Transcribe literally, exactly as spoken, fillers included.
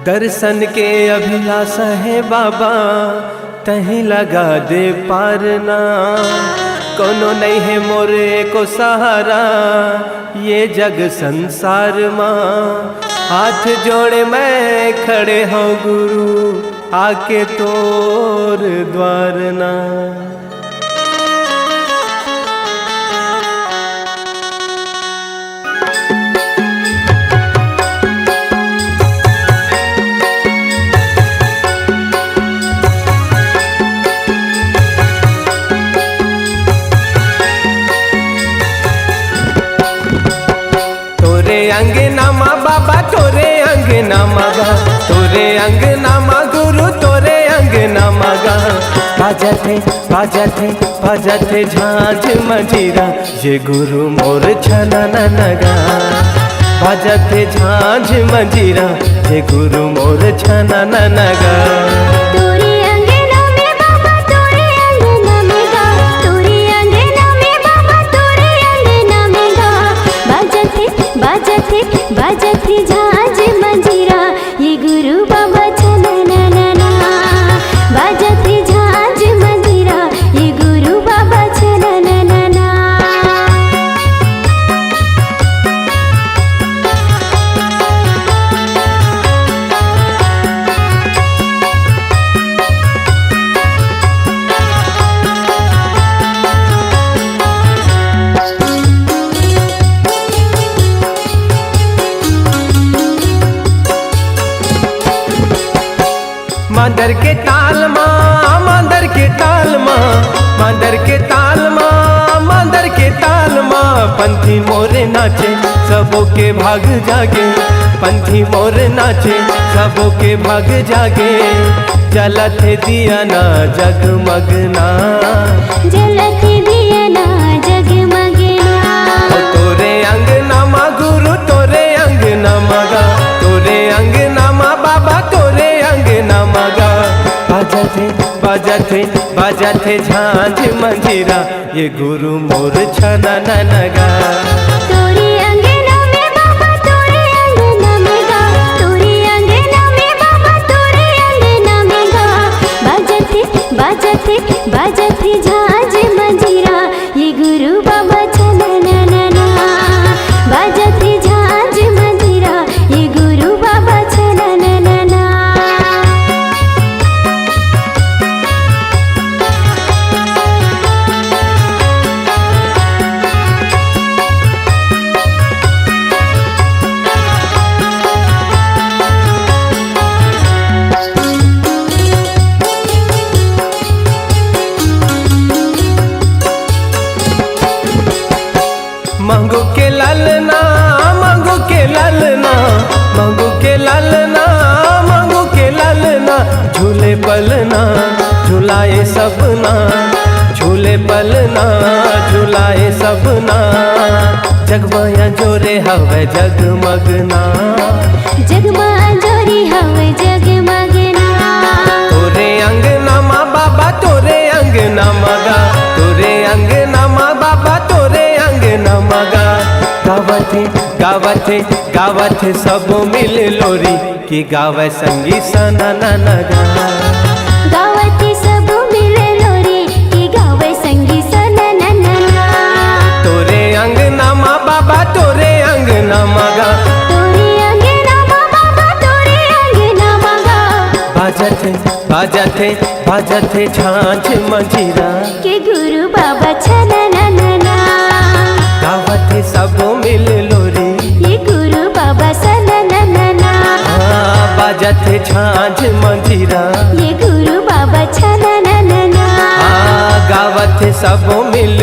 दर्शन के अभिलाषा हे बाबा, तहीं लगा दे पार ना। कोनो नइ हे मोर एको सहारा, ये जग संसार मा। हाथ जोड़े मैं खड़े हँव गुरु, आके तोर द्वार ना। तोरे अंगना मा बाबा, तोरे अंगना मा गा, तोरे अंगना मा गुरु, तोरे अंगना मा गा। बाजत हे, बाजत हे, बाजत हे झांझ मंजीरा, ये गुरु मोर छनन गा। बाजत हे झांझ मंजीरा, ये गुरु मोर छनन गा। तोरे अंगना में बाबा, तोरे अंगना में गा, तोरे अंगना में बाबा, तोरे अंगना में गा। बाजत हे, बाजत हे, बाजत हे झांझ मंजीरा, ये गुरु बाबा छनननना। बाजत हे झांझ मंजीरा, ये गुरु बाबा छनननना। मांदर के ताल मा, मांदर के ताल मा, मांदर के ताल मा, मांदर के ताल मा, पंथी मोर नाचे, सबो के भाग जागे। पंथी मोर नाचे, सबो के भाग जागे। जलत हे दिया ना जगमग ना। जलत हे दिया ना जगमग ना। ओ तोरे अंगना मा गुरु, तोरे अंगना मा गा, तोरे अंगना मा बाबा, तोरे अंगना मा गा। बाजत हे, बाजत हे, बाजत हे झांझ मंजीरा, ये गुरु मोर छननन गा। तोरे अंगना में बाबा, तोरे अंगना में गा, तोरे अंगना में बाबा, तोरे अंगना में गा। बाजत हे, बाजत हे, बाजत हे झांझ मंजीरा, ये गुरु बाबा छनननना। बाजत हे झांझ मंजीरा, ये गुरु बाबा छनननना। मांगू के लालना, मांगू के लालना, मांगू के लालना, मांगू के लालना, झूले पलना, झुलाए सबना, झूले पलना, झुलाए सबना। जगमग अंजोरे हवे जगमगना। जगमग अंजोरे हवे जगमगना। तोरे अंगना मा बाबा, तोरे अंगना मा गा, तोरे अंगना मा बाबा, तोरे अंगना मा गा। गावत हे, गावत हे, गावत हे सबो मिल लोरी, कि गावय संगी सननन गा। गावत हे सबो मिल लोरी, कि गावय संगी सननन गा। तोरे अंगना मा बाबा, तोरे अंगना मा गा। तोरे अंगना मा बाबा, तोरे अंगना मा गा। बाजत हे, बाजत हे, बाजत हे झांझ मंजीरा। के गुरु बाबा छनननना। गावत हे सबो मिल लोरी। ये गुरु बाबा छनननना। हाँ, बाजत हे झांझ मंजीरा। ये गुरु बाबा छनननना। हाँ, गावत हे सबो मिल